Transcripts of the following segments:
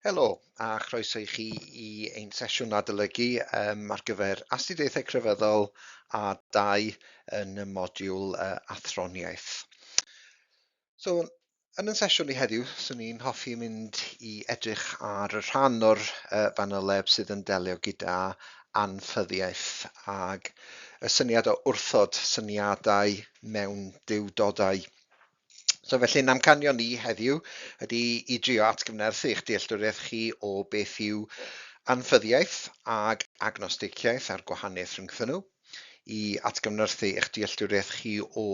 Helo, a chroeso i chi i ein sesiwn adolygu ar gyfer astudiaethau crefyddol a 2 yn y modiwl athroniaeth. So, yn y sesiwn ni heddiw, swn i'n hoffi mynd i edrych ar y rhan o'r fanyleb sydd yn delio gyda anffyddiaeth ag y syniad o wrthod syniadau mewn duwdodau. So felly, amcanion ni heddiw ydy i drio atgyfnerthu eich dealltwriaeth chi o beth yw anffyddiaeth ag agnosticiaeth a'r gwahaniaeth rhyngthyn nhw, i atgyfnerthu eich dealltwriaeth chi o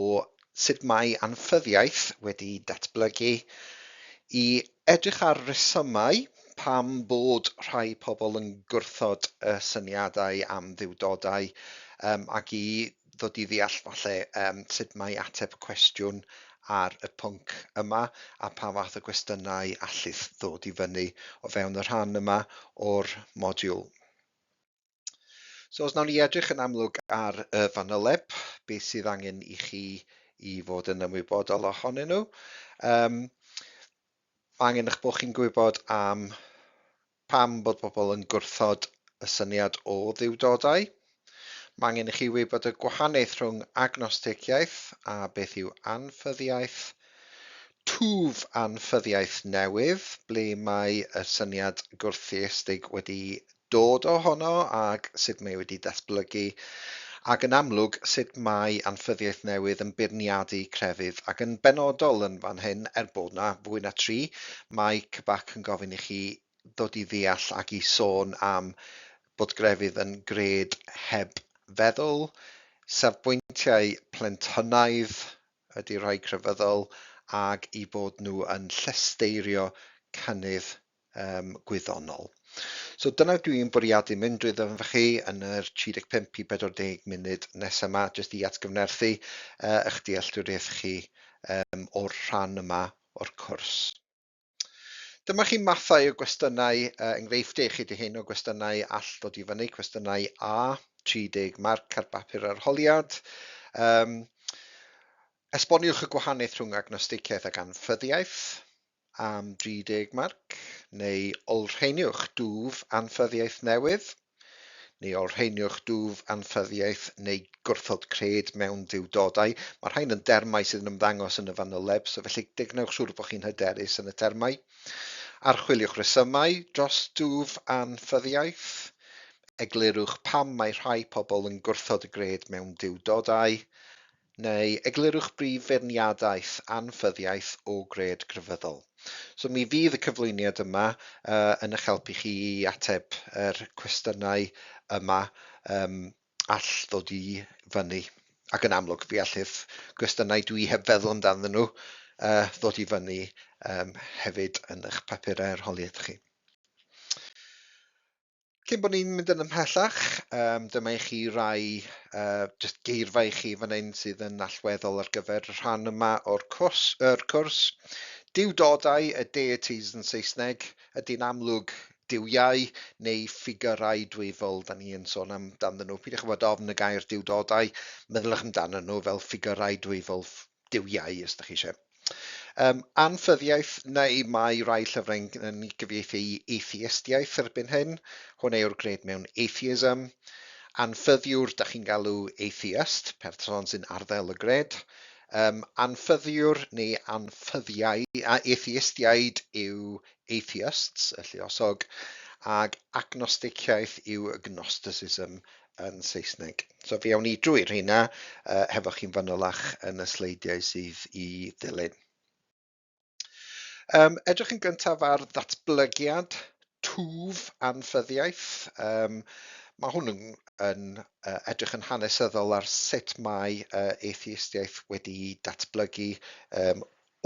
sut mae anffyddiaeth wedi datblygu, i edrych ar resymau pam bod rhai pobl yn gwrthod y syniadau am dduwdodau, ac i ddod i ddeall falle sut mae ateb cwestiwn ar y pwnc yma a pa fath o gwestiynau allith ddod i fyny o fewn y rhan yma o'r modiwl. So os nawn ni edrych yn amlwg ar y fanyleb, beth sydd angen i chi i fod yn ymwybodol ohonyn nhw. Mae angen eich bod chi'n gwybod am pam bod pobl yn gwrthod y syniad o dduwdodau. Mae angen i chi wybod y gwahaniaeth rhwng agnosticiaeth a beth yw anffyddiaeth, twf anffyddiaeth newydd, ble mae y syniad gwrththeistig wedi dod ohono ac sut mae wedi datblygu, ac yn amlwg sut mae anffyddiaeth newydd yn beirniadu crefydd, ac yn benodol yn fan hyn, er bod na fwy na 3, mae CBAC yn gofyn i chi ddod i ddeall ac i sôn am bod grefydd yn gred heb feddwl, safbwyntiau plentynnaidd ydy rhai crefyddol, ac i bod nhw yn llesteirio cynnydd gwyddonol. So dyna dwi'n bwriadu mynd drwyddo efo chi yn yr 35 i 40 munud nesaf yma, jyst i atgyfnerthu eich dealltwriaeth chi o'r rhan yma o'r cwrs. Dyma chi mathau o gwestiynau, enghreifftiau i chi dy hyn o gwestiynau all ddod i fyny, cwestiynau A, 30 marc ar bapur arholiad. Esboniwch y gwahaniaeth rhwng agnosticiaeth ac anffyddiaeth am 30 marc, neu olrheiniwch dwf anffyddiaeth newydd, neu olrheiniwch dwf anffyddiaeth neu gwrthod cred mewn duwdodau. Mae rhain yn dermau sydd yn ymddangos yn y fanyleb, so felly gwnewch siŵr bod chi'n hyderus yn y termau. Archwiliwch resymau dros dwf anffyddiaeth. Eglurwch pam mae rhai pobl yn gwrthod y gred mewn duwdodau, neu eglurwch brif feirniadaeth anffyddiaeth o gred grefyddol. So mi fydd y cyflwyniad yma yn eich helpu chi i ateb yr cwestiynau yma all ddod i fyny. Ac yn amlwg, fi allith gwestiynau dwi heb feddwl amdanyn nhw ddod i fyny hefyd yn eich papurau arholiad chi. Cyn bod ni'n mynd yn ymhellach, dyma i chi rai just geirfa i chi fan hyn sydd yn allweddol ar gyfer y rhan yma o'r cwrs. Yr cwrs. Duwdodau, y deities yn Saesneg, ydy'n amlwg duwiau neu ffigurau dwyfol, da ni yn sôn amdanyn nhw. Peidiwch â bod ofn y gair duwdodau, meddyliwch amdanyn nhw fel ffigurau dwyfol, duwiau os da chi eisiau. Anffyddiaeth, neu mae rai llyfrau'n yn gyfieithu i atheistiaeth erbyn hyn. Hwnna yw'r gred mewn atheism. Anffyddiwr, da chi'n galw atheist, person sy'n arddel y gred. Anffyddiwr neu anffyddiau, a atheistiaid yw atheists, y lluosog, ag agnosticiaeth yw agnosticism yn Saesneg. So fe awn ni drwy'r rheina hefo chi'n fanylach yn y sleidiau sydd i ddilyn. Edrych yn gyntaf ar ddatblygiad twf anffyddiaeth. Mae hwn yn edrych yn hanesyddol ar sut mae atheistiaeth wedi datblygu,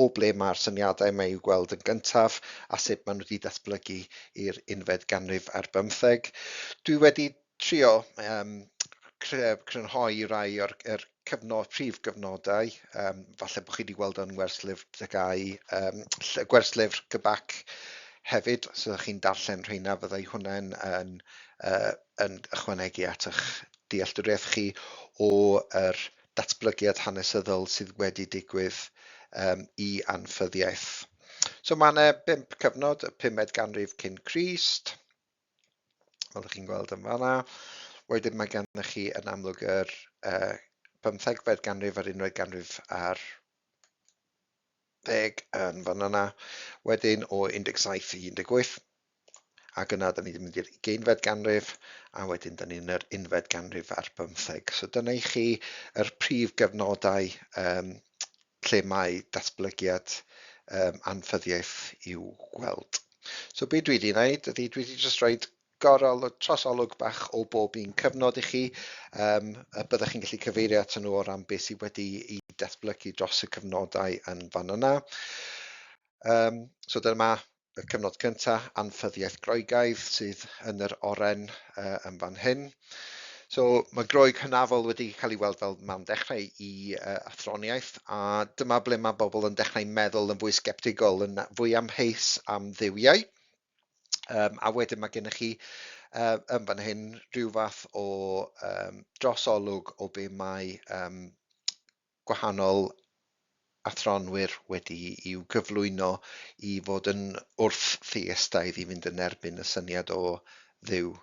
o ble mae'r syniadau yma i'w gweld yn gyntaf a sut maen nhw wedi datblygu i'r unfed ganrif ar bymtheg. Dwi wedi trio crynhoi rai o'r cyfnod, prif gyfnodau, falle bod chi wedi gweld o'n gwerslyfr TGAU, gwerslyfr CBAC hefyd, so ydych chi'n darllen rheina, fyddai hwnna'n yn ychwanegu at eich dealltwriaeth chi o'r datblygiad hanesyddol sydd wedi digwydd i anffyddiaeth. So mae yna bump cyfnod, y pumed ganrif cyn Crist, fel ydych chi'n gweld yn fanna. Wedyn mae gennych chi yn amlwg yr 15fed ganrif a'r unfed ganrif ar ddeg yn fan yna. Wedyn o 17 i 18, ac yna da ni wedi mynd i'r ugeinfed ganrif, a wedyn da ni'n yr unfed ganrif ar bymtheg. So dyna i chi yr prif gyfnodau lle mae datblygiad anffyddiaeth i'w gweld. So be dwi wedi wneud ydy dwi wedi jyst rhoi gorol, trosolwg bach o bob un cyfnod i chi, y byddwch chi'n gallu cyfeirio at nhw o ran beth sydd wedi ei datblygu dros y cyfnodau yn fan yna. So dyma y cyfnod cyntaf, anffyddiaeth Groegaidd, sydd yn yr oren yn fan hyn. So mae Groeg hynafol wedi cael ei weld fel man dechrau i athroniaeth, a dyma ble mae bobl yn dechrau meddwl yn fwy sgeptigol, yn fwy amheus am dduwiau. A wedyn mae gennych chi yn fan hyn rhyw fath o drosolwg o be mae gwahanol athronwyr wedi i'w gyflwyno i fod yn wrth-theistaidd i fynd yn erbyn y syniad o Dduw.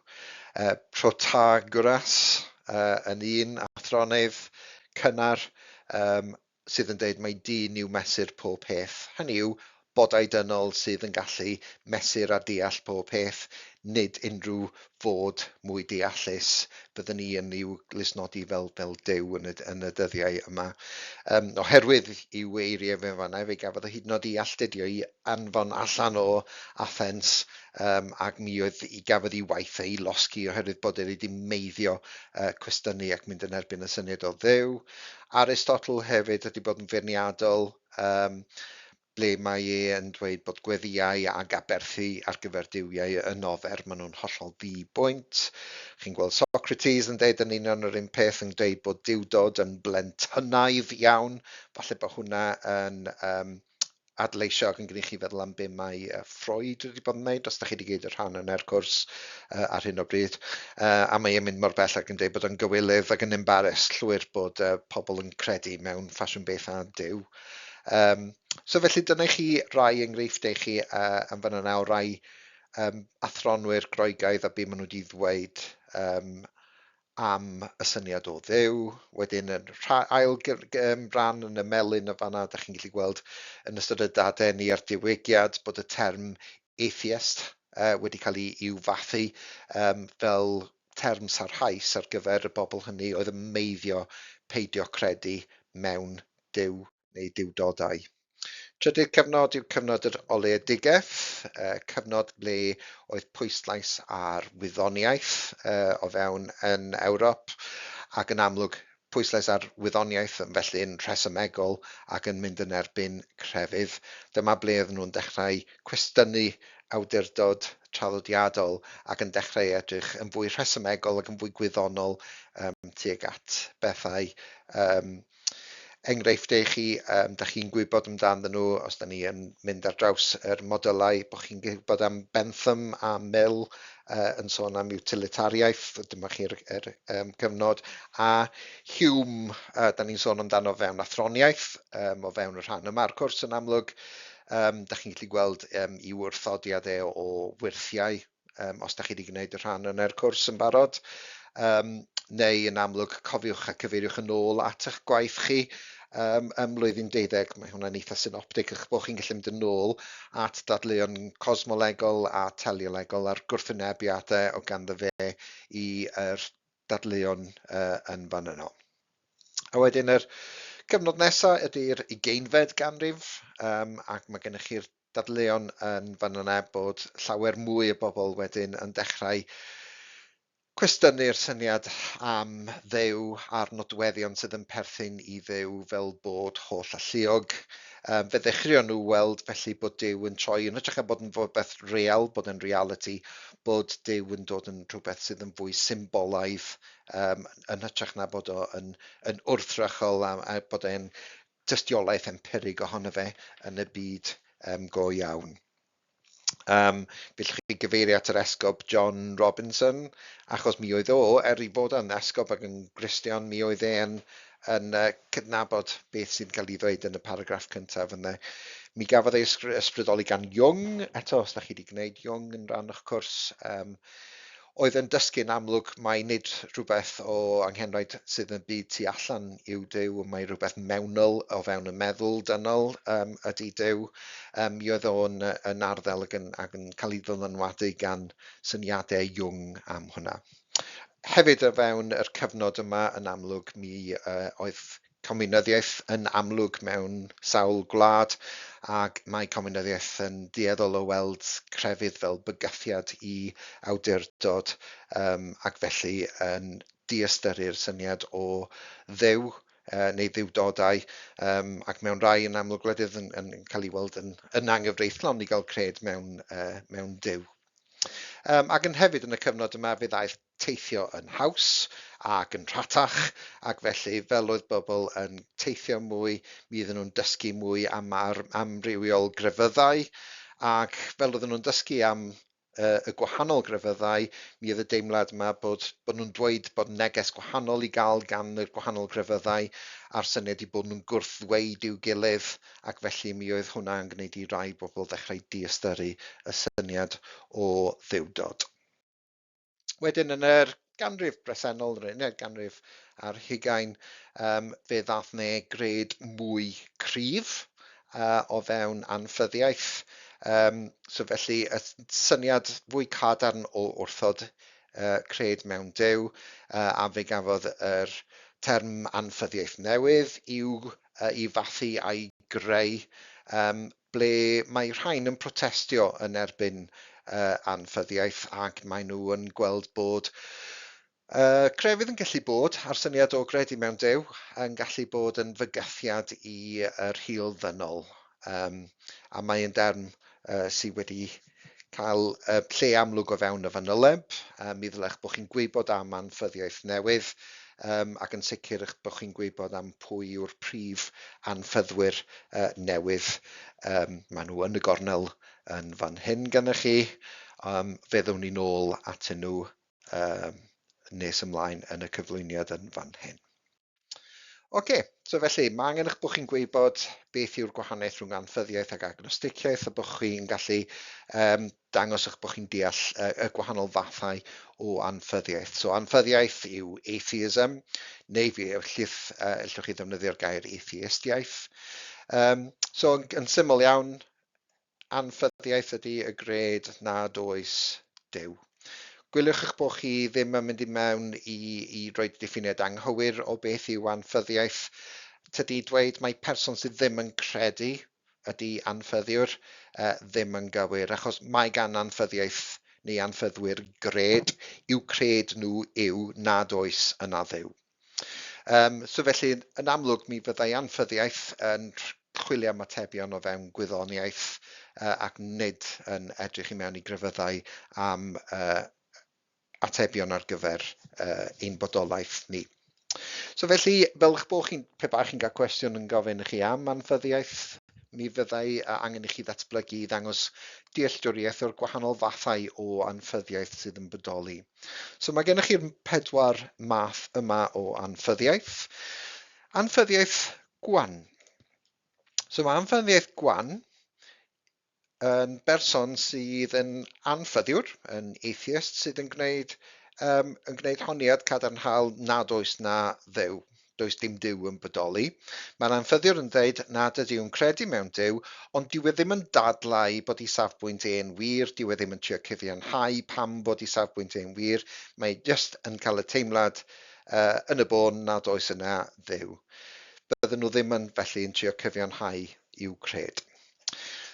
Protagoras yn un athronydd cynnar sydd yn dweud mai dyn yw mesur pob peth. Hynny yw, bodau dynol sydd yn gallu mesur a deall pob peth, nid unrhyw fod mwy deallus byddwn ni yn i'w glustnodi fel Duw yn y dyddiau yma. Oherwydd i'w eiriau fe fanna, fe gafodd o hyd yn oed ei alltudio i anfon allan o Athens, ac mi oedd i gafodd ei waith ei losgi oherwydd bod e wedi meiddio cwestiynu ac mynd yn erbyn y syniad o Dduw. Aristotle hefyd wedi bod yn feirniadol, ble mae e yn dweud bod gweddïau ag aberthu ar gyfer duwiau yn ofer, maen nhw'n hollol ddi-bwynt. Chi'n gweld Socrates yn dweud yn union yr un peth, yn dweud bod duwdod yn blentynaidd iawn. Falle bod hwnna yn adleisio ac yn gwneud chi feddwl am be mae Freud wedi bod yn wneud, os da chi wedi gwneud y rhan yna'r cwrs ar hyn o bryd. A mae e'n mynd mor bell ac yn dweud bod o'n gywilydd ac yn embarrassed llwyr bod pobl yn credu mewn ffasiwn beth a Duw. So felly dyna chi rai enghreifftiau chi yn fan yna o rai athronwyr Groegaidd a be maen nhw wedi ddweud am y syniad o Dduw. Wedyn yn ail ran yn y melyn y fanna, da chi'n gallu gweld yn ystod y dadeni a'r diwygiad bod y term atheist wedi cael ei i'w fathu fel term sarhaus ar gyfer y bobl hynny oedd yn meiddio peidio credu mewn Duw neu duwdodau. Trydydd cyfnod yw cyfnod yr Oleuedigaeth, cyfnod ble oedd pwyslais ar wyddoniaeth o fewn yn Ewrop, ac yn amlwg pwyslais ar wyddoniaeth yn felly'n rhesymegol ac yn mynd yn erbyn crefydd. Dyma ble oedden nhw'n dechrau cwestiynu awdurdod traddodiadol ac yn dechrau edrych yn fwy rhesymegol ac yn fwy gwyddonol tuag at bethau. Enghreifftiau i chi, da chi'n gwybod amdanyn nhw, os da ni yn mynd ar draws yr modylau, bod chi'n gwybod am Bentham a Mill yn sôn am utilitariaeth, dyma chi'r cyfnod, a Hume, da ni'n sôn amdano fewn athroniaeth, o fewn y rhan yma, ar cwrs yn amlwg, da chi'n gallu gweld i'w wrthodiad e o wyrthiau, os da chi wedi gwneud y rhan yna'r cwrs yn barod, neu yn amlwg cofiwch a cyfeiriwch yn ôl at eich gwaith chi ym mlwyddyn 12. Mae hwnna'n eitha synoptig eich bod chi'n gallu mynd yn ôl at dadleuon cosmolegol a teleolegol a'r gwrthwynebiadau o ganddo fe i'r dadleuon yn fan yno. A wedyn yr cyfnod nesaf ydy'r ugeinfed ganrif, ac mae gennych chi'r dadleuon yn fan yna bod llawer mwy o bobl wedyn yn dechrau cwestiynu'r syniad am Dduw a'r nodweddion sydd yn perthyn i Dduw fel bod holl alluog. Fe ddechreuon nhw weld felly bod Duw yn troi, yn hytrach na bod yn rhywbeth real, bod yn reality, bod Duw yn dod yn rhywbeth sydd yn fwy symbolaidd, yn hytrach na bod o yn wrthrychol a bod e'n tystiolaeth empirig ohono fe yn y byd go iawn. Felly chi gyfeirio at yr esgob John Robinson, achos mi oedd o, er ei fod yn esgob ac yn Gristion, mi oedd e'n yn cydnabod beth sy'n cael ei ddweud yn y paragraff cyntaf yna. Mi gafodd ei ysbrydoli gan Jung, eto os da chi wedi gwneud Jung yn rhan o'ch cwrs, oedd yn dysgu'n amlwg mai nid rhywbeth o anghenraid sydd yn byd tu allan yw Duw, mae rhywbeth mewnol o fewn y meddwl dynol ydy Duw. Mi oedd o'n yn arddel ac yn, ac yn cael ei ddylanwadu gan syniadau Jung am hwnna. Hefyd o fewn yr cyfnod yma yn amlwg mi oedd comiwnyddiaeth yn amlwg mewn sawl gwlad, ac mae comiwnyddiaeth yn dueddol o weld crefydd fel bygythiad i awdurdod, ac felly yn diystyru'r syniad o Dduw neu dduwdodau, ac mewn rhai yn amlwg gwledydd yn, yn cael ei weld yn, yn anghyfreithlon i gael cred mewn, mewn Duw. Ac yn hefyd yn y cyfnod yma fe ddaeth teithio yn haws ac yn rhatach, ac felly fel oedd bobl yn teithio mwy, mi oedden nhw'n dysgu mwy am amrywiol grefyddau, ac fel oedden nhw'n dysgu am y gwahanol grefyddau, mi oedd y deimlad yma bod, bod nhw'n dweud bod neges gwahanol i gael gan y gwahanol grefyddau, a'r syniad i bod nhw'n gwrthddweud i'w gilydd, ac felly mi oedd hwnna yn gwneud i rai bobl ddechrau diystyru y syniad o dduwdod. Wedyn yn yr ganrif bresennol, yr uned ganrif ar hugain, fe ddath 'ne gred mwy cryf o fewn anffyddiaeth. So felly y syniad fwy cadarn o wrthod cred mewn Duw, a fe gafodd yr term anffyddiaeth newydd i'w i fathu a'i greu, ble mae rhain yn protestio yn erbyn anffyddiaeth ac maen nhw yn gweld bod crefydd yn gallu bod, a'r syniad o gredu mewn Duw, yn gallu bod yn fygythiad i yr hil ddynol. A mae yn derm sydd wedi cael lle amlwg o fewn y fanyleb. Mi ddylech bod chi'n gwybod am anffyddiaeth newydd, ac yn sicr eich bod chi'n gwybod am pwy yw'r prif anffyddwyr newydd. Maen nhw yn y gornel yn fan hyn gennych chi. Fe ddown ni nôl atyn nhw nes ymlaen yn y cyflwyniad yn fan hyn. Oce, so felly, mae angen eich bod chi'n gwybod beth yw'r gwahaniaeth rhwng anffyddiaeth ac agnosticiaeth a bod chi'n gallu dangos eich bod chi'n deall y gwahanol fathau o anffyddiaeth. So anffyddiaeth yw atheism, neu fi ellith, ellwch chi ddefnyddio'r gair atheistiaeth. So yn, yn syml iawn, Anffyddiaeth ydy y gred nad oes Duw. Gwyliwch eich bod chi ddim yn mynd i mewn i, i roi diffiniad anghywir o beth yw anffyddiaeth. Tydi dweud mai person sydd ddim yn credu ydy anffyddiwr ddim yn gywir, achos mae gan anffyddiaeth neu anffyddwyr gred, i'w cred nhw yw nad oes yna Dduw. So felly, yn amlwg, mi fyddai anffyddiaeth yn chwilio am atebion o fewn gwyddoniaeth ac nid yn edrych i mewn i grefyddau am atebion ar gyfer ein bodolaeth ni. So felly, fel eich bod chi'n, pe baech chi'n cael cwestiwn yn gofyn i chi am anffyddiaeth, mi fyddai angen i chi ddatblygu i ddangos dealltwriaeth o'r gwahanol fathau o anffyddiaeth sydd yn bodoli. So mae gennych chi'r pedwar math yma o anffyddiaeth. Anffyddiaeth gwan. So mae anffyddiaeth gwan yn berson sydd yn anffyddiwr, yn atheist, sydd yn gwneud, yn gwneud honiad cadarnhaol nad oes na Dduw. Does dim Duw yn bodoli. Mae'r anffyddiwr yn dweud nad ydy yw'n credu mewn Duw, ond dyw e ddim yn dadlau bod ei safbwynt e'n wir, dyw e ddim yn trio cyfiawnhau pam bod ei safbwynt e'n wir, mae e jyst yn cael y teimlad uh, yn y bôn nad oes yna Dduw. Bydden nhw ddim yn felly yn trio cyfiawnhau i'w cred.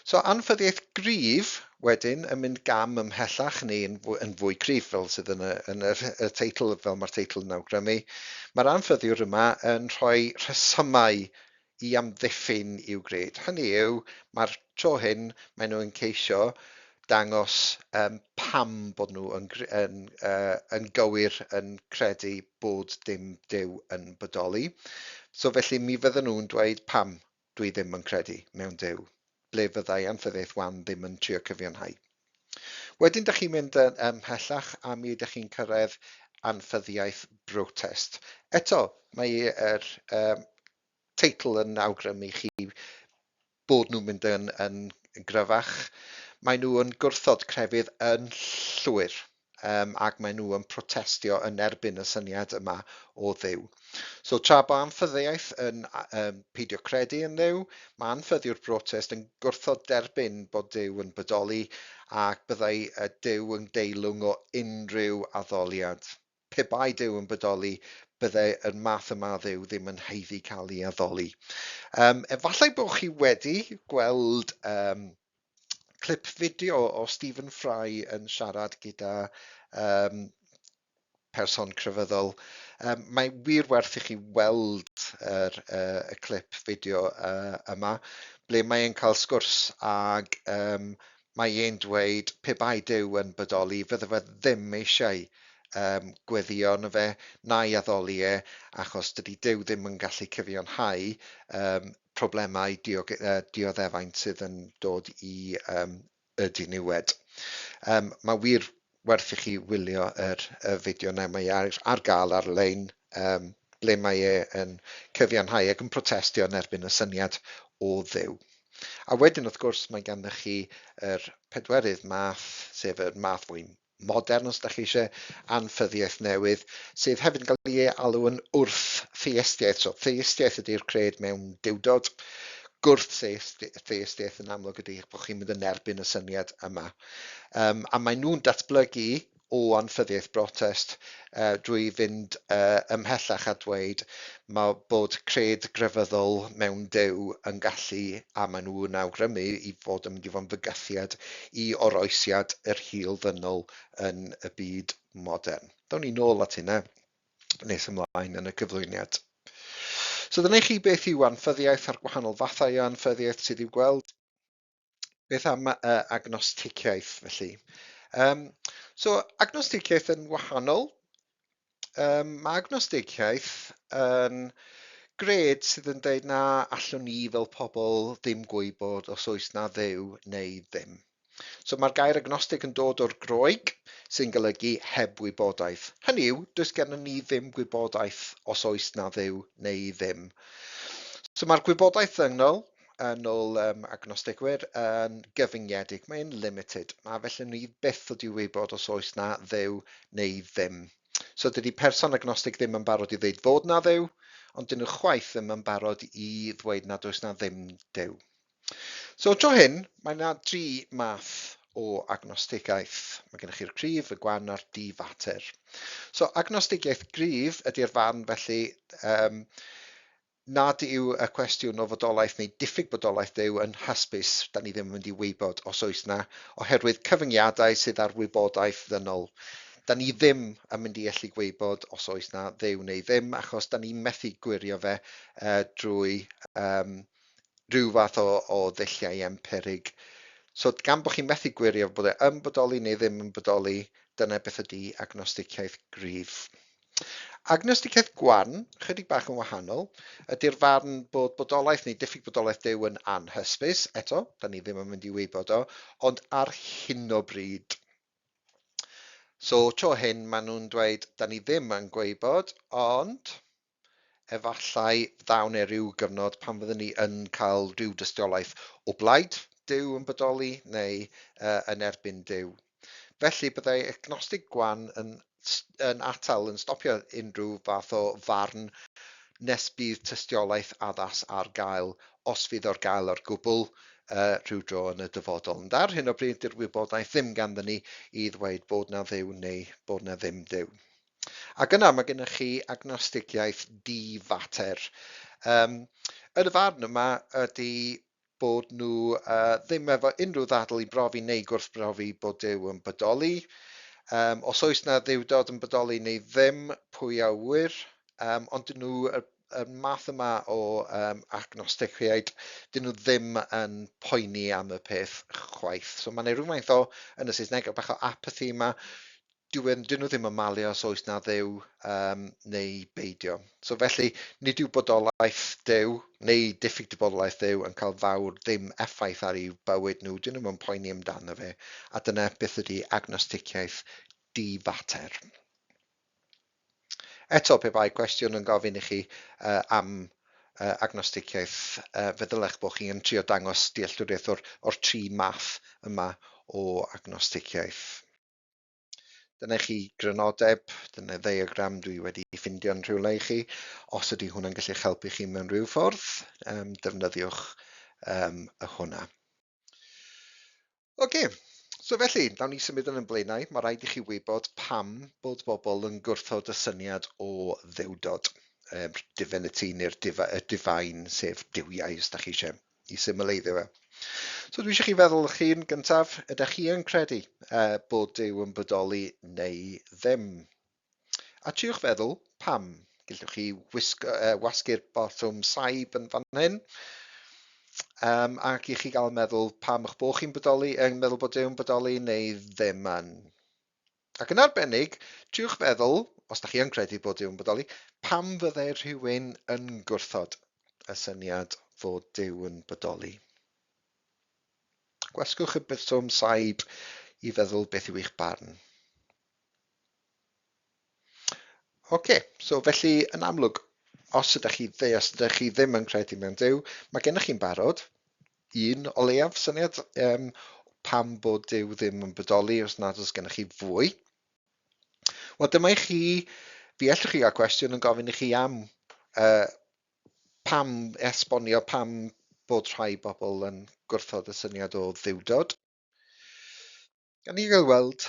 So anffyddiaeth gryf wedyn yn mynd gam ymhellach neu yn fwy, yn fwy cryf fel sydd yn y, yn y, y teitl, fel mae'r teitl yn awgrymu. Mae'r anffyddiwr yma yn rhoi rhesymau i amddiffyn i'w gred. Hynny yw, mae'r tro hyn maen nhw yn ceisio dangos pam bod nhw yn, yn, yn gywir yn credu bod dim Duw yn bodoli. So felly mi fydden nhw'n dweud pam Dwi ddim yn credu mewn Duw, ble fyddai anffyddiaeth wan ddim yn trio cyfiawnhau. Wedyn dych chi'n mynd ymhellach a mi ydych chi'n cyrraedd anffyddiaeth brotest. Eto, mae yr teitl yn awgrymu chi bod nhw'n mynd yn gryfach, maen nhw yn gwrthod crefydd yn llwyr, ac maen nhw yn protestio yn erbyn y syniad yma o Dduw. So tra bo anffyddiaeth yn peidio credu yn Dduw, mae anffyddiwr protest yn gwrthod derbyn bod Duw yn bodoli ac byddai Duw yn deilwng o unrhyw addoliad. Pe bai Duw yn bodoli, byddai y math yma o Dduw ddim yn haeddu cael ei addoli. Efallai bod chi wedi gweld clip fideo o Stephen Fry yn siarad gyda person crefyddol. Mae wir werth i chi weld y clip fideo yma, ble mae e'n cael sgwrs ag mae e'n dweud pe bai Duw yn bodoli, fydde fe ddim eisiau gweddio arno fe na'i addoli e, achos dydy Duw ddim yn gallu cyfiawnhau problemau dioddefaint sydd yn dod i y diniwed. Mae wir werth i chi wylio y fideo yna, mae ar gael ar-lein, ble mae e yn cyfiawnhau ac yn protestio yn erbyn y syniad o Dduw. A wedyn, wrth gwrs, mae ganddo chi yr pedwerydd math, sef y math fwy modern, os da chi eisiau, anffyddiaeth newydd, sydd hefyd yn cael ei alw yn wrth-theistiaeth. So, theistiaeth ydy'r cred mewn duwdod. Gwrth-theistiaeth yn amlwg ydy bod chi'n mynd yn erbyn y syniad yma. A maen nhw'n datblygu o anffyddiaeth brotest drwy fynd ymhellach a dweud mae bod cred grefyddol mewn Duw yn gallu, a maen nhw'n awgrymu i fod yn mynd i fod yn fygythiad i oroesiad yr hil ddynol yn y byd modern. Down ni nôl at hynna nes ymlaen yn y cyflwyniad. So dyna i chi beth yw anffyddiaeth a'r gwahanol fathau o anffyddiaeth sydd i'w gweld. Beth am agnosticiaeth felly? So agnosticiaeth yn wahanol. Mae agnosticiaeth yn gred sydd yn dweud na allwn ni fel pobl ddim gwybod os oes na Dduw neu ddim. So mae'r gair agnostig yn dod o'r Groeg, sy'n golygu heb wybodaeth. Hynny yw, does gennym ni ddim gwybodaeth os oes na Dduw neu ddim. So mae'r gwybodaeth ddynol, yn ôl agnostigwyr, yn gyfyngedig, mae'n limited, a felly ni byth ddod i wybod os oes na Dduw neu ddim. So dydy person agnostig ddim yn barod i ddweud fod na Dduw, ond dyn nhw chwaith ddim yn barod i ddweud nad oes na ddim Duw. So tro hyn, mae yna dri math o agnostigaeth. Mae gennych chi'r cryf, y gwan a'r difater. So agnostigaeth gryf ydy'r farn felly nad yw y cwestiwn o fodolaeth neu diffyg bodolaeth Duw yn hysbys, da ni ddim yn mynd i wybod os oes 'na, oherwydd cyfyngiadau sydd ar wybodaeth ddynol. Da ni ddim yn mynd i allu gwybod os oes 'na Dduw neu ddim, achos da ni methu gwirio fe drwy rhyw fath o ddulliau empirig. So gan bod chi'n methu gwirio bod e yn bodoli neu ddim yn bodoli, dyna beth ydy agnosticiaeth gryf. Agnosticiaeth gwan, chydig bach yn wahanol, ydy'r farn bod bodolaeth neu diffyg bodolaeth Duw yn anhysbys, eto, da ni ddim yn mynd i wybod o, ond ar hyn o bryd. So, tro hyn, maen nhw'n dweud, da ni ddim yn gwybod, ond efallai ddaw 'ne ryw gyfnod pan fyddwn ni yn cael rhyw dystiolaeth o blaid Duw yn bodoli neu yn erbyn Duw. Felly, byddai agnostig gwan yn atal, yn stopio unrhyw fath o farn nes bydd tystiolaeth addas ar gael, os fydd ar gael ar gwbl, rhyw dro yn y dyfodol. Ond ar hyn o bryd, dy'r wybodaeth ddim ganddyn ni i ddweud bod 'na Dduw neu bod 'na ddim Duw. Ac yna mae gennych chi agnostigiaeth di-fater. Yn y farn yma ydy bod nhw ddim efo unrhyw ddadl i brofi neu gwrthbrofi bod Duw yn bodoli. Os oes 'na dduwdod yn bodoli neu ddim, pwy a ŵyr? Ond dyn nhw, y math yma o agnosticiaid, dyn nhw ddim yn poeni am y peth chwaith. So mae 'na rhywfaint o, yn y Saesneg, bach o apathy yma. Dyn nhw ddim yn malio os oes 'na Dduw neu beidio. So felly, nid yw bodolaeth Duw neu diffyg bodolaeth Duw yn cael fawr ddim effaith ar eu bywyd nhw. Dyn nhw'm yn poeni amdano fe. A dyna beth ydy agnosticiaeth di-fater. Eto, pe bai cwestiwn yn gofyn i chi am agnosticiaeth, fe ddylech bod chi yn trio dangos dealltwriaeth o'r tri math yma o agnosticiaeth. Dyna chi grynodeb, dyna ddiagram dwi wedi ffindio'n rhywle i chi. Os ydy hwnna'n gallu'ch helpu chi mewn rhyw ffordd, defnyddiwch y hwnna. Oce, so felly, nawn ni symud yn y blaenau. Mae rhaid i chi wybod pam bod bobl yn gwrthod y syniad o dduwdod, divinity neu'r divine, sef duwiau, os da chi eisiau i symleiddio fe. So dwi eisiau chi feddwl eich hun gyntaf, ydych chi yn credu bod Duw yn bodoli neu ddim? A triwch feddwl pam. Gallwch chi wasgu'r botwm saib yn fan hyn, ac i chi gael meddwl pam eich bod chi'n bodoli, yn meddwl bod Duw yn bodoli neu ddim yn. Ac yn arbennig, triwch feddwl, os da chi yn credu bod Duw yn bodoli, pam fyddai rhywun yn gwrthod y syniad fod Duw yn bodoli? Gwasgwch y botwm saib i feddwl beth yw eich barn. Oce, so felly yn amlwg, os ydych chi, os ydych chi ddim yn credu mewn Duw, mae gennych chi'n barod un o leiaf syniad pam bod Duw ddim yn bodoli os nad oes gennych chi fwy. Wel, dyma i chi, fi allwch chi gael cwestiwn yn gofyn i chi am pam esbonio pam bod rhai bobl yn gwrthod y syniad o dduwdod. Gan ni gael weld,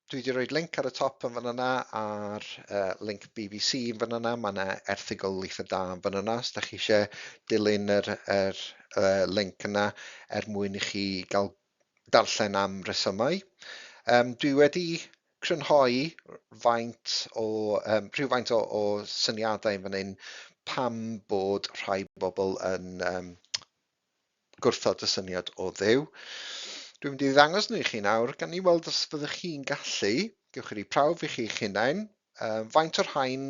dwi wedi rhoi link ar y top yn fan yna, ar link BBC yn fan yna, mae yna erthygl eitha da yn fan yna, os da chi eisiau dilyn yr link yna er mwyn i chi gael darllen am resymau. Dwi wedi crynhoi faint o, rhywfaint o syniadau yn fan hyn pam bod rhai bobl yn gwrthod y syniad o Dduw. Dwi'n mynd i ddangos nhw i chi nawr, gan ni weld os fyddwch chi'n gallu, gewch chi roi prawf i chi'ch hunain, faint o'r rhain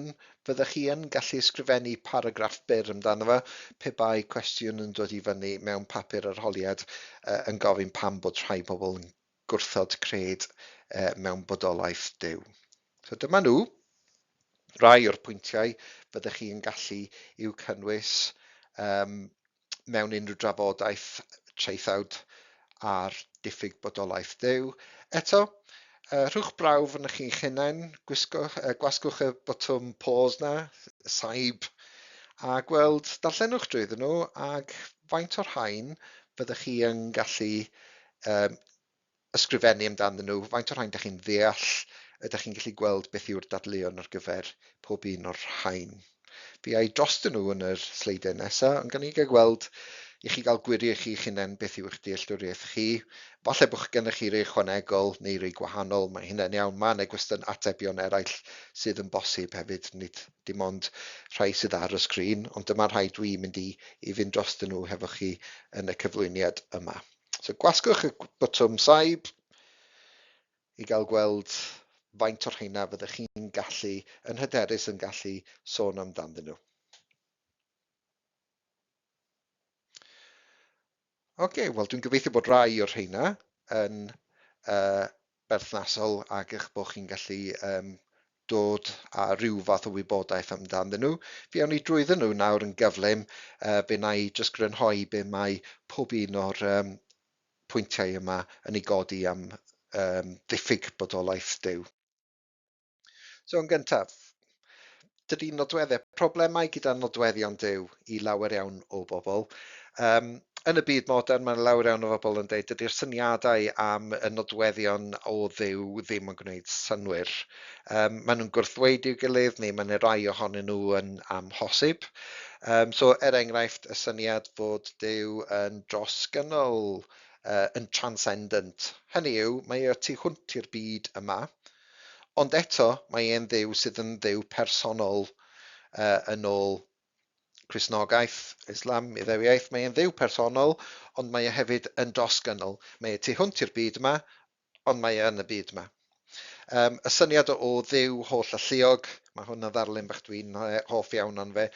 fyddwch chi yn gallu ysgrifennu paragraff byr amdano fo, pe bai cwestiwn yn dod i fyny mewn papur arholiad yn gofyn pam bod rhai pobl yn gwrthod cred mewn bodolaeth Duw. So dyma nhw, rai o'r pwyntiau fyddech chi'n gallu i'w cynnwys mewn unrhyw drafodaeth traethawd ar diffyg bodolaeth Duw. Eto, rhowch brawf yn chi'ch hunain, gwasgwch y botwm pause na, saib, a gweld, darllenwch drwyddyn nhw, ac faint o'r rhain fyddech chi yn gallu ysgrifennu amdanyn nhw, faint o'r rhain dych chi'n ddeall, ydych chi'n gallu gweld beth yw'r dadleuon ar gyfer pob un o'r rhain. Fi a'i drostyn nhw yn yr sleidiau nesaf, ond gan i gael gweld i chi gael gwirio chi'ch hunain beth yw eich dealltwriaeth chi. Falle bod gennych chi rei ychwanegol neu rei gwahanol, mae hynna'n iawn. Mae yna gwestiwn atebion eraill sydd yn bosib hefyd, nid dim ond rhai sydd ar y sgrin, ond dyma rhai dwi'n mynd i fynd drostyn nhw hefo chi yn y cyflwyniad yma. So gwasgwch y botwm saib i gael gweld faint o'r rheina fyddech chi'n gallu, yn hyderus yn gallu sôn amdanddyn nhw. Oce, wel dwi'n gobeithio bod rai o'r rheina yn berthnasol ac eich bod chi'n gallu dod â rhyw fath o wybodaeth amdanddyn nhw. Fi awn ni drwyddyn nhw nawr yn gyflym. Fe wna i jyst grynhoi be mae pob un o'r pwyntiau yma yn ei godi am ddiffyg bodolaeth Duw. So yn gyntaf, dydy nodweddau, problemau gyda nodweddion Duw i lawer iawn o bobl. Yn y byd modern, mae lawer iawn o bobl yn dweud dydy'r syniadau am y nodweddion o Dduw ddim yn gwneud synnwyr. Maen nhw'n gwrthddweud i'w gilydd, neu mae yna rai ohonyn nhw yn amhosib. So, er enghraifft, y syniad fod Duw yn drosgynnol, yn transcendent. Hynny yw, mae o tu hwnt i'r byd yma, ond eto mae e'n Dduw sydd yn Dduw personol yn ôl Cristnogaeth, Islam, Iddewiaeth. Mae e'n Dduw personol, ond mae e hefyd yn drosgynnol. Mae e tu hwnt i'r byd yma, ond mae e yn y byd yma. Y syniad o Dduw holl alluog, mae hwn yn ddarlun bach dwi'n hoff iawn o'n fe.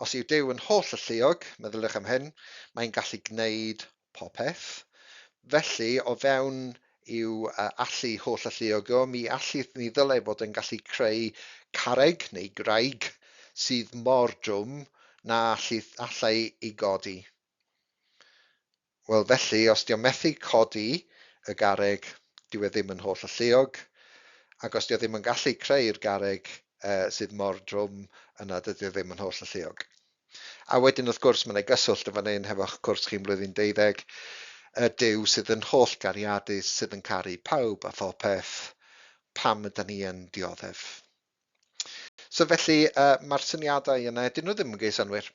Os yw Duw yn holl alluog, meddyliwch am hyn, mae'n gallu gwneud popeth. Felly, o fewn i'w allu holl alluog o, mi allu, mi ddylai fod yn gallu creu carreg neu graig sydd mor drwm Na allith, allai i godi. Wel felly, os 'di o methu codi y garreg, dyw e ddim yn holl alluog, ac os 'di o ddim yn gallu creu'r garreg sydd mor drwm, yna dydy o ddim yn holl alluog. A wedyn wrth gwrs mae 'na gyswllt yn fan hyn hefo'ch cwrs chi'n blwyddyn deuddeg, y Duw sydd yn holl gariadus, sydd yn caru pawb a phopeth, pam ydan ni yn dioddef? So felly, mae'r syniadau yna, dyn nhw ddim yn gwneud synnwyr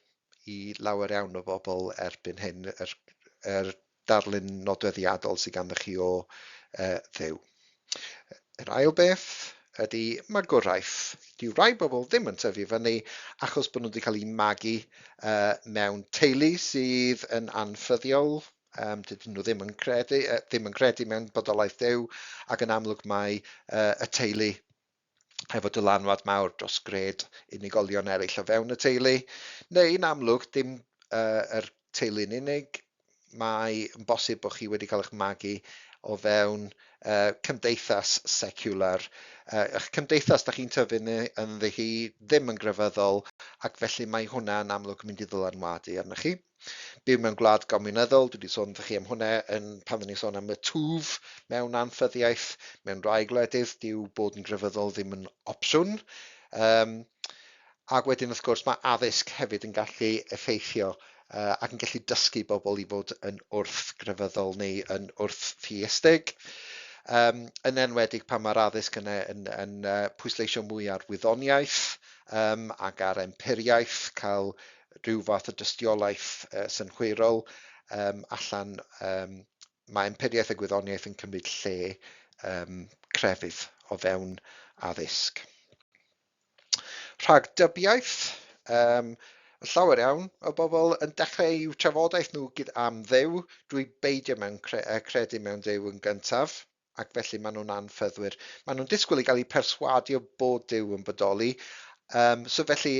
i lawer iawn o bobl erbyn hyn, yr, yr darlun nodweddiadol sydd ganddo chi o Dduw. Yr ail beth ydy magwraeth. Dyw rai bobl ddim yn tyfu fyny achos bod nhw wedi cael eu magu mewn teulu sydd yn anffyddiol. Dydyn nhw ddim yn credu, ddim yn credu mewn bodolaeth Duw, ac yn amlwg mae y teulu hefo dylanwad mawr dros gred unigolion eraill o fewn y teulu, neu yn amlwg dim yr teulu'n unig, mae yn bosib bod chi wedi cael eich magu o fewn cymdeithas seciwlar. Eich cymdeithas da chi'n tyfu ynddi hi ddim yn grefyddol, ac felly mae hwnna yn amlwg yn mynd i ddylanwadu arnoch chi. Byw mewn gwlad gomiwnyddol, dwi wedi sôn wrthych chi am hwnna yn pan oeddwn i'n sôn am y twf mewn anffyddiaeth mewn rhai gwledydd, dyw bod yn grefyddol ddim yn opsiwn. Um, ac wedyn wrth gwrs mae addysg hefyd yn gallu effeithio ac yn gallu dysgu bobl i fod yn wrth-grefyddol neu yn wrth-theistig. Yn enwedig pan mae'r addysg yna yn pwysleisio mwy ar wyddoniaeth ac ar empiriaeth, cael rhyw fath o dystiolaeth synhwyrol allan. Mae empiriaeth a gwyddoniaeth yn cymryd lle crefydd o fewn addysg. Rhagdybiaeth, llawer iawn o bobl yn dechrau eu trafodaeth nhw gyda am Dduw drwy beidio mewn cre credu mewn Duw yn gyntaf, ac felly maen nhw'n anffyddwyr. Maen nhw'n disgwyl i gael eu perswadio bod Duw yn bodoli. So felly,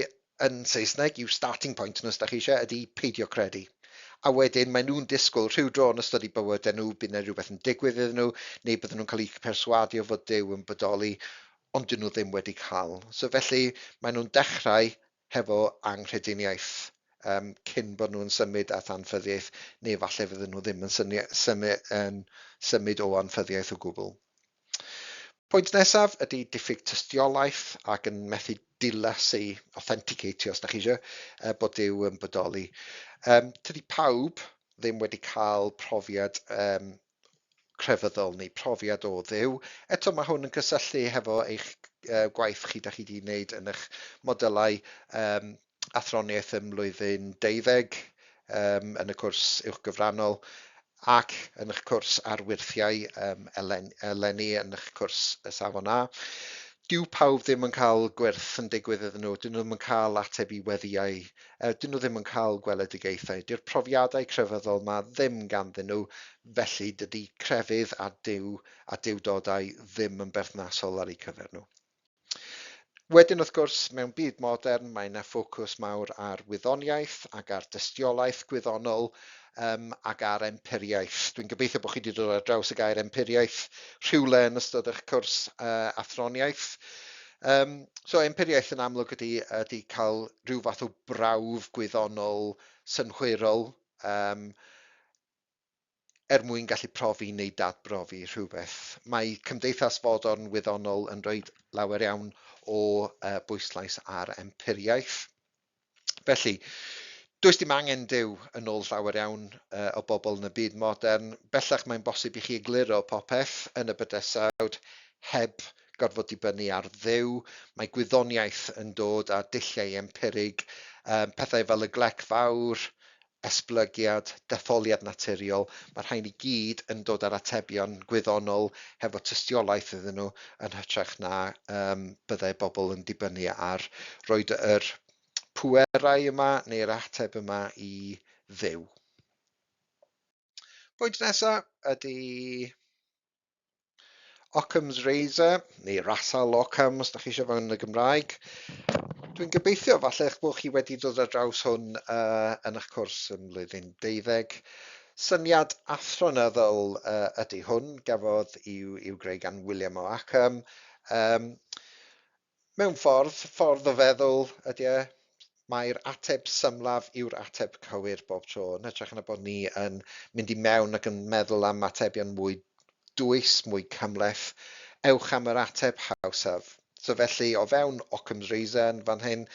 yn Saesneg, yw starting point nhw, os da chi eisiau, ydy peidio credu. A wedyn maen nhw'n disgwyl rhyw dro yn ystod eu bywydau nhw, bydd yna rhywbeth yn digwydd iddyn nhw, neu bydden nhw'n cael eu perswadio fod Duw yn bodoli, ond dyn nhw ddim wedi cael. So felly, maen nhw'n dechrau hefo anghrediniaeth cyn bod nhw'n symud at anffyddiaeth, neu falle fydden nhw ddim yn, syni, symud, yn symud o anffyddiaeth o gwbl. Pwynt nesaf ydy diffyg tystiolaeth ac yn methu dilysu, authenticatio os da chi eisiau, bod Duw yn bodoli. Tydi pawb ddim wedi cael profiad crefyddol neu profiad o Dduw. Eto mae hwn yn cysylltu hefo eich gwaith chi da chi wedi wneud yn eich modylau athroniaeth ym mlwyddyn deuddeg yn y cwrs uwchgyfrannol ac yn eich cwrs ar wyrthiau eleni yn eich cwrs y Safon A. Dyw pawb ddim yn cael gwyrth yn digwydd iddyn nhw, dyn nhw ddim yn cael ateb i weddïau, dyn nhw ddim yn cael gweledigaethau, dyw'r profiadau crefyddol 'ma ddim ganddyn nhw, felly dydy crefydd a Duw a duwdodau ddim yn berthnasol ar eu cyfer nhw. Wedyn wrth gwrs, mewn byd modern mae yna ffocws mawr ar wyddoniaeth ac ar dystiolaeth gwyddonol ac ar empiriaeth. Dwi'n gobeithio bod chi wedi dod ar draws y gair empiriaeth rhywle yn ystod eich cwrs athroniaeth. So empiriaeth yn amlwg ydy cael rhyw fath o brawf gwyddonol synhwyrol er mwyn gallu profi neu dadbrofi rhywbeth. Mae cymdeithas fodern wyddonol yn rhoi lawer iawn o bwyslais ar empiriaeth. Felly, does dim angen Duw yn ôl llawer iawn o bobl yn y byd modern. Bellach mae'n bosib i chi egluro popeth yn y bydysawd heb gorfod dibynnu ar Dduw. Mae gwyddoniaeth yn dod â dulliau empirig, pethau fel y glec fawr, esblygiad, detholiad naturiol, mae'r rhain i gyd yn dod â'r atebion gwyddonol hefo tystiolaeth iddyn nhw yn hytrach na byddai bobl yn dibynnu ar roed yr pwerau yma neu'r ateb yma i Dduw. Pwynt nesaf ydy Occam's Razor, neu Rasal Occam os da chi eisiau fo yn y Gymraeg. Dwi'n gobeithio falle eich bod chi wedi dod ar draws hwn yn eich cwrs ym mlwyddyn deuddeg. Syniad athronyddol ydy hwn, gafodd i'w greu gan William o Ockham. Mewn ffordd, ffordd o feddwl ydy e. Mae'r ateb symlaf yw'r ateb cywir bob tro, yn hytrach na bod ni yn mynd i mewn ac yn meddwl am atebion mwy dwys, mwy cymhleth, ewch am yr ateb hawsaf. So felly, o fewn Occam's Razor yn fan hyn,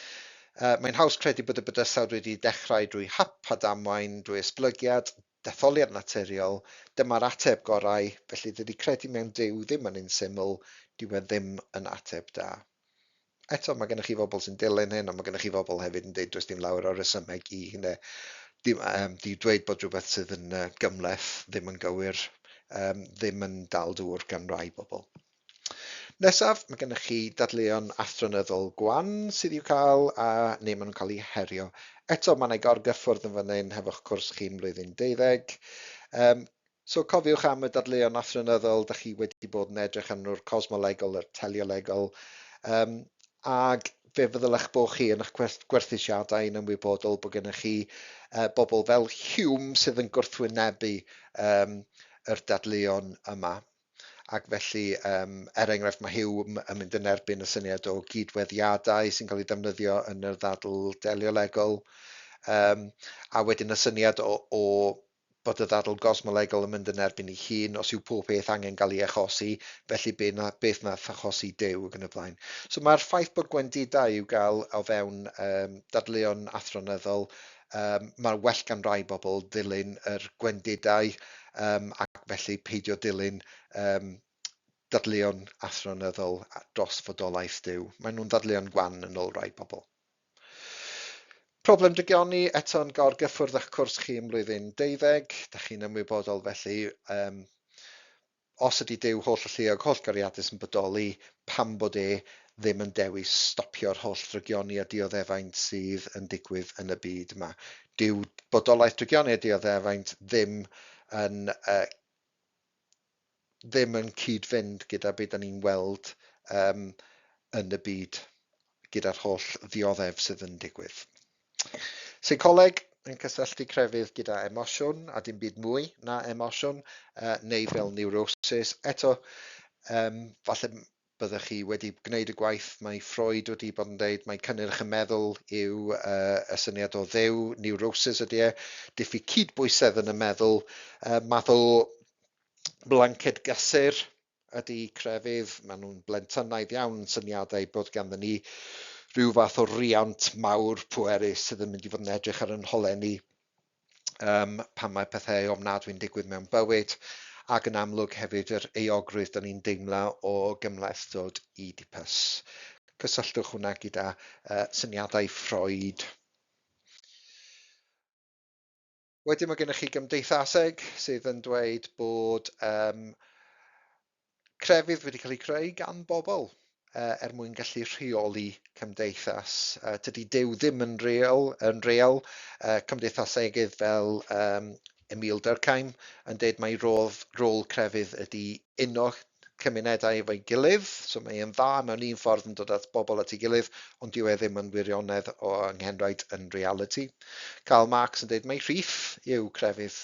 mae'n haws credu bod y bydysawd wedi dechrau drwy hap a damwain, drwy esblygiad, detholiad naturiol, dyma'r ateb gorau, felly dydy credu mewn Duw ddim yn un syml, dyw e ddim yn ateb da. Eto, mae gennych chi bobl sy'n dilyn hyn, ond mae gennych chi bobl hefyd yn dweud does dim lawer o resymeg i hynny. Dim, di dweud bod rhywbeth sydd yn gymhleth ddim yn gywir, ddim yn dal dŵr gan rai bobl. Nesaf, mae gennych chi dadleuon athronyddol gwan sydd i'w cael, a neu maen nhw'n cael eu herio. Eto, mae yna gorgyffwrdd yn fan hyn hefo'ch cwrs chi'n mlwyddyn 12. So cofiwch am y dadleuon athronyddol, da chi wedi bod yn edrych arnyn nhw'r cosmolegol, yr teleolegol, ag fe fyddylech bod chi yn eich gwerthusiadau yn ymwybodol bod gennych chi bobl fel Hume sydd yn gwrthwynebu yr dadleuon yma. Ac felly, er enghraifft, mae Hume yn mynd yn erbyn y syniad o gydweddiadau sy'n cael ei ddefnyddio yn yr ddadl deliolegol, a wedyn y syniad o bod y ddadl gosmolegol yn mynd yn erbyn ei hun, os yw pob peth angen gael ei achosi, felly be na, beth nath achosi Duw ac yn y blaen. So mae'r ffaith bod gwendidau i'w gael o fewn dadleuon athronyddol, mae'n well gan rai bobl ddilyn yr gwendidau ac felly peidio dilyn dadleuon athronyddol dros fodolaeth Duw. Maen nhw'n ddadleuon gwan yn ôl rai pobl. Problem drygioni, eto'n gorgyffwrdd â'ch cwrs chi ym mlwyddyn 12, da chi'n ymwybodol felly, os ydy Duw holl alluog, holl gariadus yn bodoli, pam bod e ddim yn dewis stopio'r holl ddrygioni a dioddefaint sydd yn digwydd yn y byd yma? Dyw bodolaeth drygioni a dioddefaint ddim yn cyd-fynd gyda beth da ni'n weld yn y byd, gyda'r holl ddioddef sydd yn digwydd. Seicoleg yn cysylltu crefydd gyda emosiwn a dim byd mwy na emosiwn, neu fel neurosis. Eto, falle byddech chi wedi gwneud y gwaith, mae Freud wedi bod yn dweud mai cynnyrch y meddwl yw y syniad o Dduw, neurosis ydy e, diffyg cydbwysedd yn y meddwl, math o blanced gysur ydy crefydd, maen nhw'n blentynnaidd iawn yn syniadau bod ganddyn ni rhyw fath o riant mawr pwerus sydd yn mynd i fod yn edrych ar yn holau ni pan mae pethau ofnadwy'n digwydd mewn bywyd, ac yn amlwg hefyd yr euogrwydd da ni'n deimlo o gymhlethdod Oedipus. Cysylltwch hwnna gyda syniadau Freud. Wedyn mae gennych chi gymdeithaseg sydd yn dweud bod crefydd wedi cael ei creu gan bobl er mwyn gallu rheoli cymdeithas. Tydi Duw ddim yn real, yn real. Cymdeithasegydd fel Emile Durkheim yn dweud mai rôl crefydd ydy uno cymunedau efo'i gilydd, so mae e'n dda mewn un ffordd yn dod at bobl at ei gilydd, ond dyw e ddim yn wirionedd o anghenraid yn realiti. Karl Marx yn dweud mai rhith yw crefydd.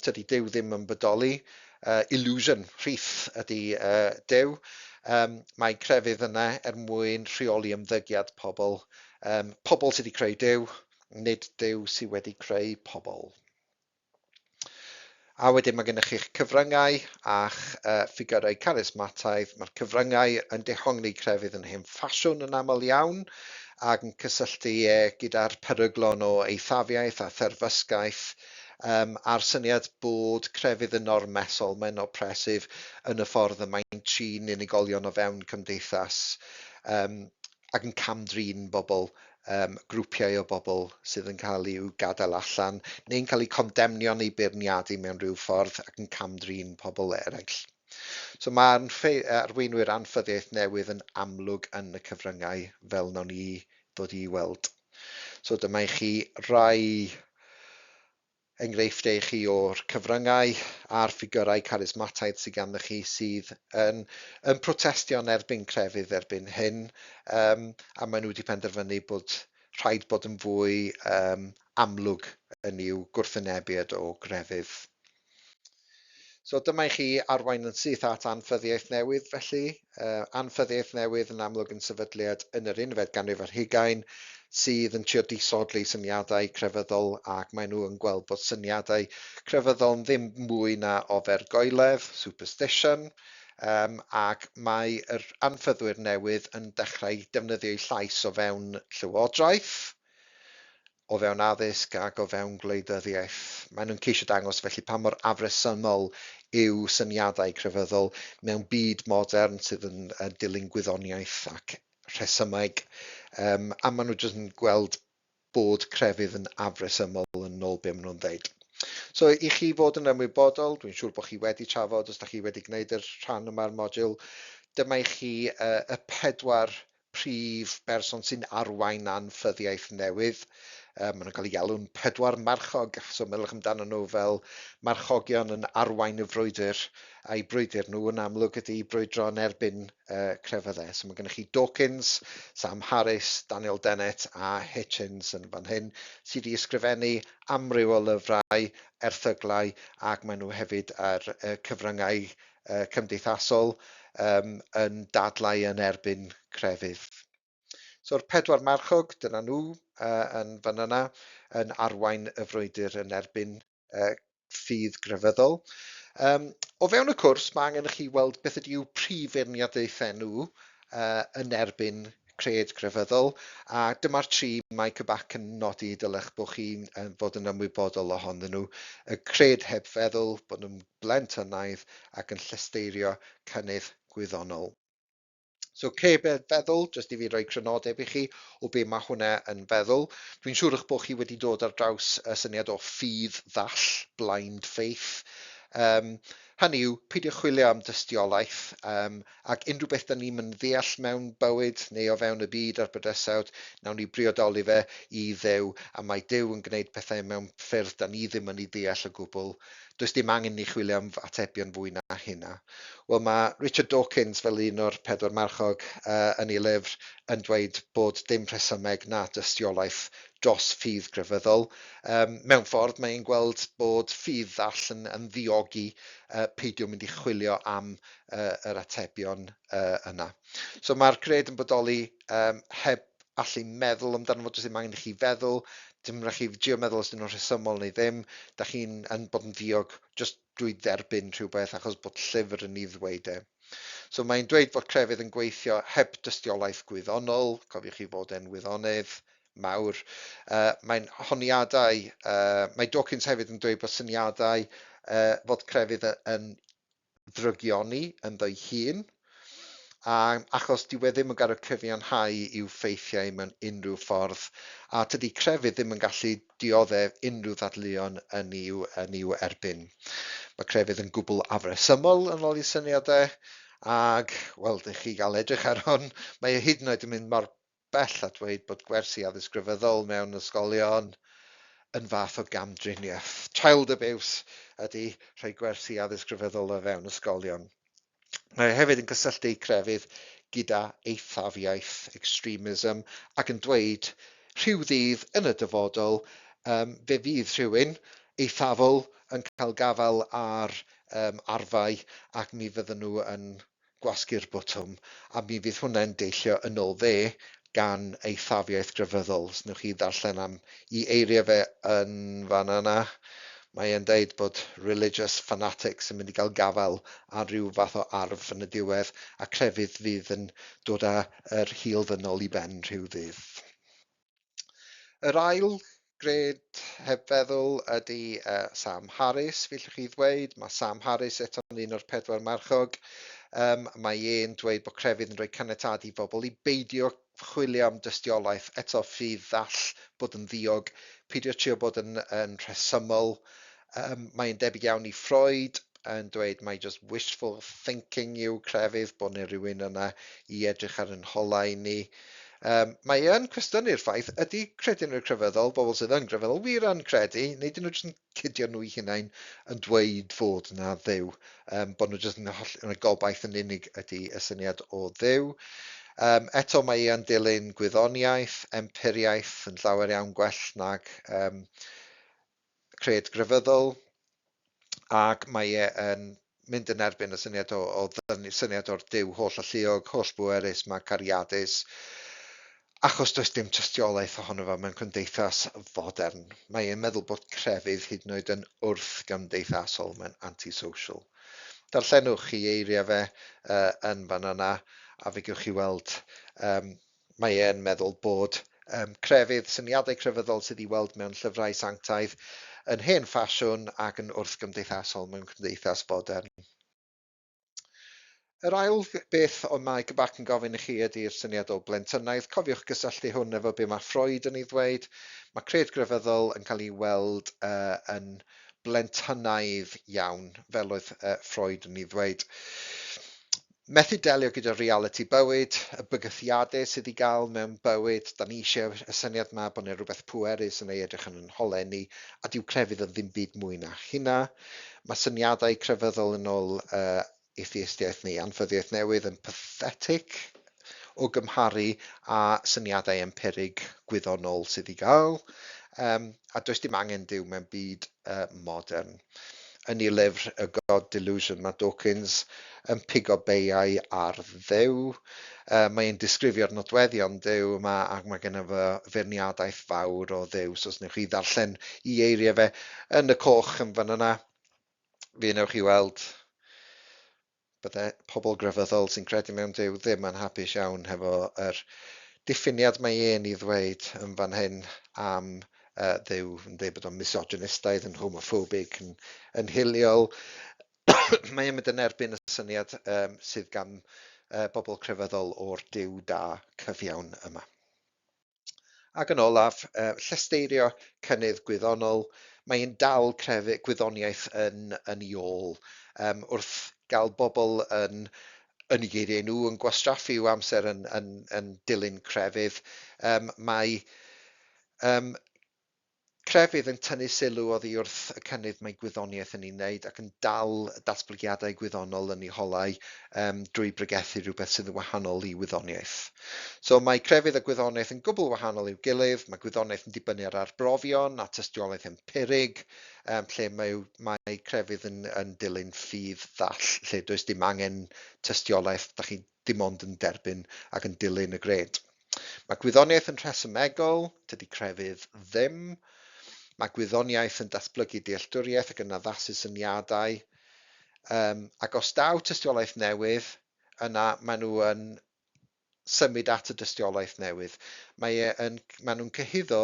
Tydi Duw ddim yn bodoli. Illusion, rhith ydy Duw. Mae crefydd yna er mwyn rheoli ymddygiad pobl. Pobl sydd wedi creu Duw, nid Duw sydd wedi creu pobl. A wedyn mae gennych chi'ch cyfryngau a'ch ffigyrau carismataidd. Mae'r cyfryngau yn dehongli crefydd yn hen ffasiwn yn aml iawn ac yn cysylltu e gyda'r peryglon o eithafiaeth a therfysgaeth, a'r syniad bod crefydd yn ormesol, mae'n oppressive yn y ffordd y mae'n trin unigolion o fewn cymdeithas, ac yn cam-drin bobl, grwpiau o bobl sydd yn cael eu gadael allan neu'n cael eu condemnio neu beirniadu mewn rhyw ffordd ac yn cam-drin pobl eraill. So mae'r arweinwyr anffyddiaeth newydd yn amlwg yn y cyfryngau fel nawn ni ddod i weld. So dyma i chi rai enghreifftiau i chi o'r cyfryngau a'r ffigyrau carismataidd sydd ganddo chi sydd yn protestio yn erbyn crefydd erbyn hyn, a maen nhw wedi penderfynu bod rhaid bod yn fwy amlwg yn i'w gwrthwynebiad o grefydd. So dyma i chi arwain yn syth at anffyddiaeth newydd felly. Anffyddiaeth newydd yn amlwg yn sefydliad yn yr unfed ganrif ar hugain sydd yn trio disodli syniadau crefyddol, ac maen nhw yn gweld bod syniadau crefyddol yn ddim mwy na ofergoeledd, superstition, ac mae yr anffyddwyr newydd yn dechrau defnyddio eu llais o fewn llywodraeth, o fewn addysg ac o fewn gwleidyddiaeth. Maen nhw'n ceisio dangos felly pa mor afresymol yw syniadau crefyddol mewn byd modern sydd yn dilyn gwyddoniaeth ac rhesymeg, a maen nhw jyst yn gweld bod crefydd yn afresymol yn ôl be maen nhw'n ddeud. So i chi fod yn ymwybodol, dwi'n siŵr bod chi wedi trafod os da chi wedi gwneud yr rhan yma'r modiwl, dyma i chi y pedwar prif berson sy'n arwain anffyddiaeth newydd. Maen nhw'n cael eu galw'n pedwar marchog, so meddyliwch amdano nhw fel marchogion yn arwain y frwydr, a'i brwydr nhw yn amlwg ydy brwydro yn erbyn crefyddau. So mae gennych chi Dawkins, Sam Harris, Daniel Dennett a Hitchens yn fan hyn, sydd wedi ysgrifennu amryw o lyfrau, erthyglau, ac maen nhw hefyd ar cyfryngau cymdeithasol yn dadlau yn erbyn crefydd. So'r pedwar marchog, dyna nhw yn fan yna, yn arwain y frwydr yn erbyn ffydd grefyddol. O fewn y cwrs, mae angen i chi weld beth ydy i'w prif feirniadaethau nhw yn erbyn cred grefyddol, a dyma'r tri mae Cybak yn nodi dylech bod chi'n fod yn ymwybodol ohonyn nhw. Y cred heb feddwl, bod nhw'n blentynaidd ac yn llesteirio cynnydd gwyddonol. So cred heb feddwl, jyst i fi roi crynodeb i chi o be mae hwnna yn feddwl. Dwi'n siŵr eich bod chi wedi dod ar draws y syniad o ffydd ddall, blind faith. Hynny yw, peidio chwilio am dystiolaeth, ac unrhyw beth da ni'm yn ddeall mewn bywyd neu o fewn y byd a'r bydysawd, nawn ni briodoli fe i Dduw, a mae Duw yn gwneud pethau mewn ffyrdd da ni ddim yn ei ddeall o gwbl. Does dim angen ni chwilio am atebion fwy na hynna. Wel, mae Richard Dawkins, fel un o'r pedwar marchog yn ei lyfr, yn dweud bod dim rhesymeg na dystiolaeth dros ffydd grefyddol. Mewn ffordd, mae'n gweld bod ffydd ddall yn ddiogi peidio mynd i chwilio am yr atebion yna. So mae'r cred yn bodoli heb allu meddwl amdano fo, does dim angen i chi feddwl, dim rhaid chi drio meddwl os dyn nhw'n rhesymol neu ddim, da chi'n yn bod yn ddiog jyst drwy dderbyn rhywbeth achos bod llyfr yn ei ddweud e. So mae'n dweud fod crefydd yn gweithio heb dystiolaeth gwyddonol, cofiwch chi fod e'n wyddonydd mawr. Mae'n honiadau, mae Dawkins hefyd yn dweud bod syniadau fod crefydd yn ddrygioni ynddo'i hun, a achos dyw e ddim yn gorfod cyfiawnhau i'w ffeithiau mewn unrhyw ffordd, a tydi crefydd ddim yn gallu dioddef unrhyw ddadleuon yn i'w erbyn. Mae crefydd yn gwbl afresymol yn ôl i syniadau, ac, wel, dych chi gael edrych ar hwn, mae e hyd yn oed yn mynd mor bell a dweud bod gwersi addysg grefyddol mewn ysgolion yn fath o gamdriniaeth. Child abuse ydy rhoi gwersi addysg grefyddol o fewn ysgolion. Mae e hefyd yn cysylltu crefydd gyda eithafiaeth, extremism, ac yn dweud rhyw ddydd yn y dyfodol fe fydd rhywun eithafol yn cael gafael ar arfau ac mi fydden nhw yn gwasgu'r botwm, a mi fydd hwnna'n deillio yn ôl fe gan eithafiaeth grefyddol. Os wnewch chi ddarllen am i eiriau fe yn fan yna, mae e'n deud bod religious fanatics yn mynd i gael gafael ar ryw fath o arf yn y diwedd, a crefydd fydd yn dod â'r hil ddynol i ben rhyw ddydd. Yr ail gred heb feddwl ydy Sam Harris, fi allwch chi ddweud. Mae Sam Harris eto'n un o'r pedwar marchog. Mae e'n dweud bod crefydd yn rhoi caniatâd i bobl i beidio chwilio am dystiolaeth, eto ffydd ddall, bod yn ddiog, peidio trio bod yn rhesymol. Mae'n debyg iawn i Freud yn dweud mai just wishful thinking yw crefydd, bod yna rhywun yna i edrych ar yn holau ni. Mae yn cwestiynu'r ffaith, ydy credinwyr crefyddol, bobl sydd yn grefyddol, wir yn credu, neu dyn nhw jyst yn cydio nhw eu hunain yn dweud fod na Dduw, bod nhw jyst yn y gobaith yn unig ydy y syniad o Dduw. Eto mae e'n dilyn gwyddoniaeth, empiriaeth yn llawer iawn gwell nag cred grefyddol, ac mae e yn mynd yn erbyn y syniad o syniad o'r Duw holl alluog, holl bwerus, mae cariadus. Achos does dim tystiolaeth ohono fo mewn cymdeithas fodern. Mae e'n meddwl bod crefydd hyd yn oed yn wrth-gymdeithasol, mae'n antisocial. Darllenwch chi eiriau fe yn fan yna a fe gewch chi weld mae e'n meddwl bod crefydd, syniadau crefyddol sydd i weld mewn llyfrau sanctaidd yn hen ffasiwn ac yn wrth-gymdeithasol mewn cymdeithas fodern. Yr ail beth o mae Gbac yn gofyn i chi ydy'r syniad o blentynnaidd. Cofiwch gysylltu hwn efo be mae Freud yn ei ddweud. Mae cred grefyddol yn cael ei weld yn blentynnaidd iawn, fel oedd Freud yn ei ddweud. Methu delio gyda realiti bywyd, y bygythiadau sydd i gael mewn bywyd. Da ni eisiau y syniad yma bod yna rhywbeth pwerus yn ei edrych yn yn holau ni, a dyw crefydd yn ddim byd mwy na hynna. Mae syniadau crefyddol yn ôl atheistiaeth neu anffyddiaeth newydd yn pathetic o gymharu â syniadau empirig gwyddonol sydd i gael, a does dim angen Duw mewn byd modern. Yn ei lyfr A God Delusion mae Dawkins yn pigo beiau ar Dduw. Mae'n disgrifio'r nodweddion Duw yma ac mae genno fo feirniadaeth fawr o Dduw. So os wnewch chi ddarllen i eiriau fe yn y coch yn fan yna, fe wnewch chi weld bydde pobl grefyddol sy'n credu mewn Duw ddim yn hapus iawn hefo yr diffiniad mae e'n ei ddweud yn fan hyn am Dduw, yn dweud bod o'n misogynistaidd, yn homophobig, yn hiliol. Mae e'n mynd yn erbyn y syniad sydd gan bobl crefyddol o'r Duw da cyfiawn yma. Ac yn olaf, llesteirio cynnydd gwyddonol, mae'n dal crefydd gwyddoniaeth yn ei ôl. Wrth gael bobl yn, yn eu geiriau nhw, yn gwastraffu i'w amser yn dilyn crefydd, mae crefydd yn tynnu sylw oddi wrth y cynnydd mae gwyddoniaeth yn ei wneud ac yn dal datblygiadau gwyddonol yn ei holau drwy bregethu rhywbeth sydd yn wahanol i wyddoniaeth. So mae crefydd a gwyddoniaeth yn gwbl wahanol i'w gilydd. Mae gwyddoniaeth yn dibynnu ar arbrofion a tystiolaeth empirig, lle mae crefydd yn dilyn ffydd ddall, lle does dim angen tystiolaeth, da chi dim ond yn derbyn ac yn dilyn y gred. Mae gwyddoniaeth yn rhesymegol, tydi crefydd ddim. Mae gwyddoniaeth yn datblygu dealltwriaeth ac yn addasu syniadau. Ac os daw tystiolaeth newydd, yna maen nhw yn symud at y dystiolaeth newydd. Maen nhw'n cyhuddo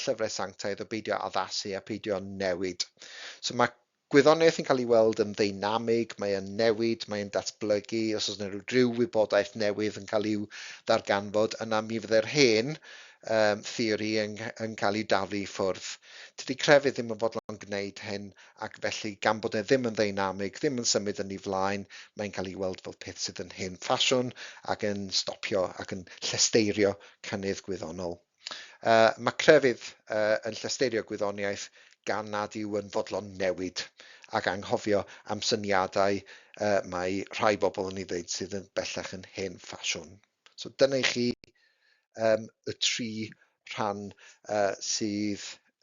llyfrau sanctaidd o beidio addasu a peidio newid. So mae gwyddoniaeth yn cael ei weld yn ddeinamig, mae e'n newid, mae e'n datblygu. Os oes yna rhyw wybodaeth newydd yn cael ei ddarganfod, yna mi fydde'r hen theori yn cael ei daflu i ffwrdd. Tydi crefydd ddim yn fodlon gwneud hyn, ac felly gan bod e ddim yn ddeinamig, ddim yn symud yn ei flaen, mae'n cael ei weld fel peth sydd yn hen ffasiwn ac yn stopio ac yn llesteirio cynnydd gwyddonol. Mae crefydd yn llesteirio gwyddoniaeth gan nad yw yn fodlon newid ac anghofio am syniadau mae rhai bobl yn ei ddeud sydd yn bellach yn hen ffasiwn. So dyna i chi y tri rhan sydd,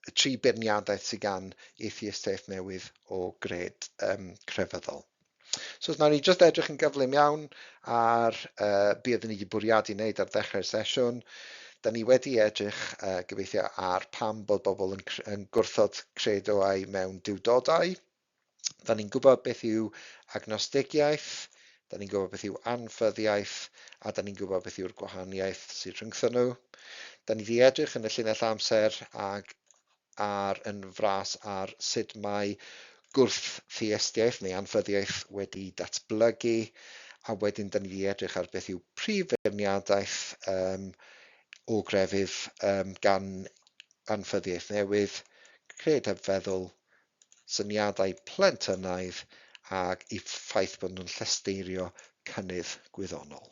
y tri beirniadaeth sydd gan atheistiaeth newydd o gred crefyddol. So os wnawn ni jyst edrych yn gyflym iawn ar be oeddwn ni wedi bwriadu wneud ar ddechrau'r sesiwn. Da ni wedi edrych, gobeithio, ar pam bod bobl yn gwrthod credoau mewn duwdodau. Da ni'n gwybod beth yw agnostigiaeth, da ni'n gwybod beth yw anffyddiaeth, a da ni'n gwybod beth yw'r gwahaniaeth sydd rhyngthyn nhw. Da ni wedi edrych yn y llinell amser ag ar yn fras ar sut mae gwrth-theistiaeth neu anffyddiaeth wedi datblygu, a wedyn da ni wedi edrych ar beth yw prif feirniadaeth o grefydd gan anffyddiaeth newydd, cred heb feddwl, syniadau plentynaidd ac i ffaith bod nhw'n llesteirio cynnydd gwyddonol.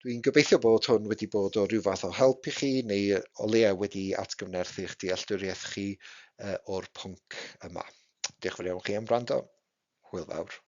Dwi'n gobeithio bod hwn wedi bod o ryw fath o help i chi, neu o leia wedi atgyfnerthu'ch dealltwriaeth chi o'r pwnc yma. Diolch yn fawr iawn chi am wrando. Hwyl fawr.